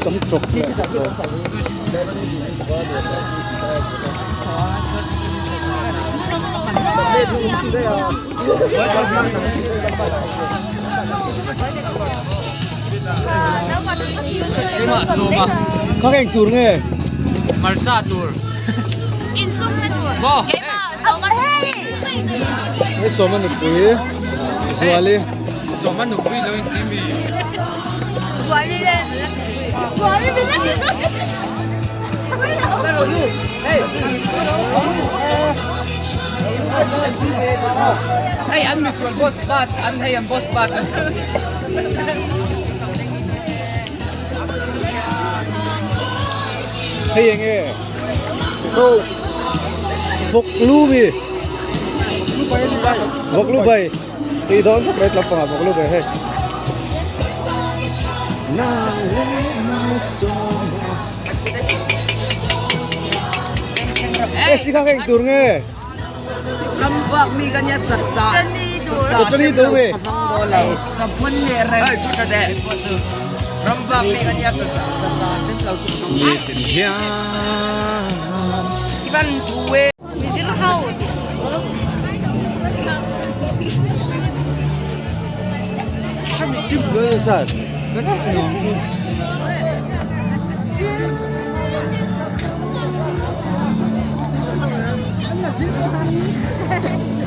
Sam tawk leh Kha eng tur nge? Hmarcha tur. Maw? Hei Sawma nupui Zuali. Sawma nupui lo in ti mi. Zuali le Zuali min la ti Hei an misual boss bat an hei an boss bat. Hei eng nge? To vawk lu mi. Vawk lu bai. Tui dawn khawp mai tlangpangah vawk lu bai hei. E si kha eng tur nge? Ram vak mi kan nia sat sa. Chutani tur nge? Saphun le reng. Hei chu tha de. Ram vak mi kan nia sat sa sa tem lo chu. Nitin hian. Ivan thu e.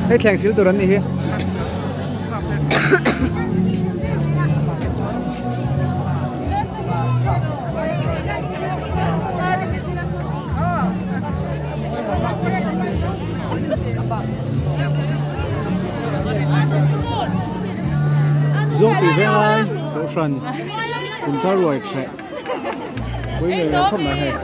Hei thleng sil tur an nih hi. Zawngtui veng lai kohhran kum thar ruai theh pui ngei ngei khawp mai hei.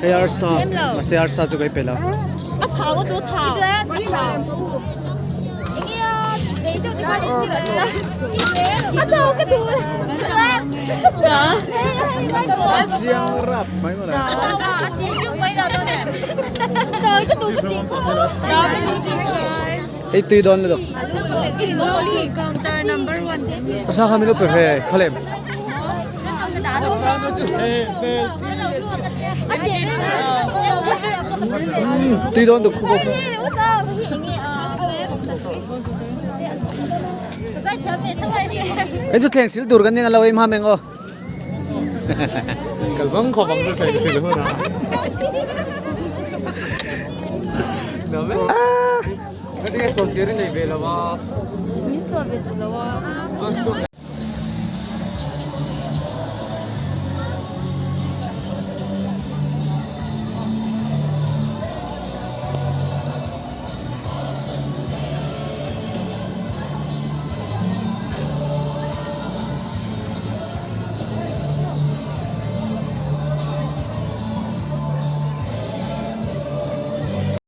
Hei arsa mahse arsa chu ka i pe lo. Chiang rap mai mawle. Hei tui dawn lutuk. Sa kha min lo pe ve khalem. Tui dawn tuk khu bawk. Hei chu thleng sil tur kan ning a lo ei hma meng aw. Ka zawng khawp ang chu thleng sil hun a. Ka tinge sawm chiar i nei ve lo a. Min sawm ve duh lo a.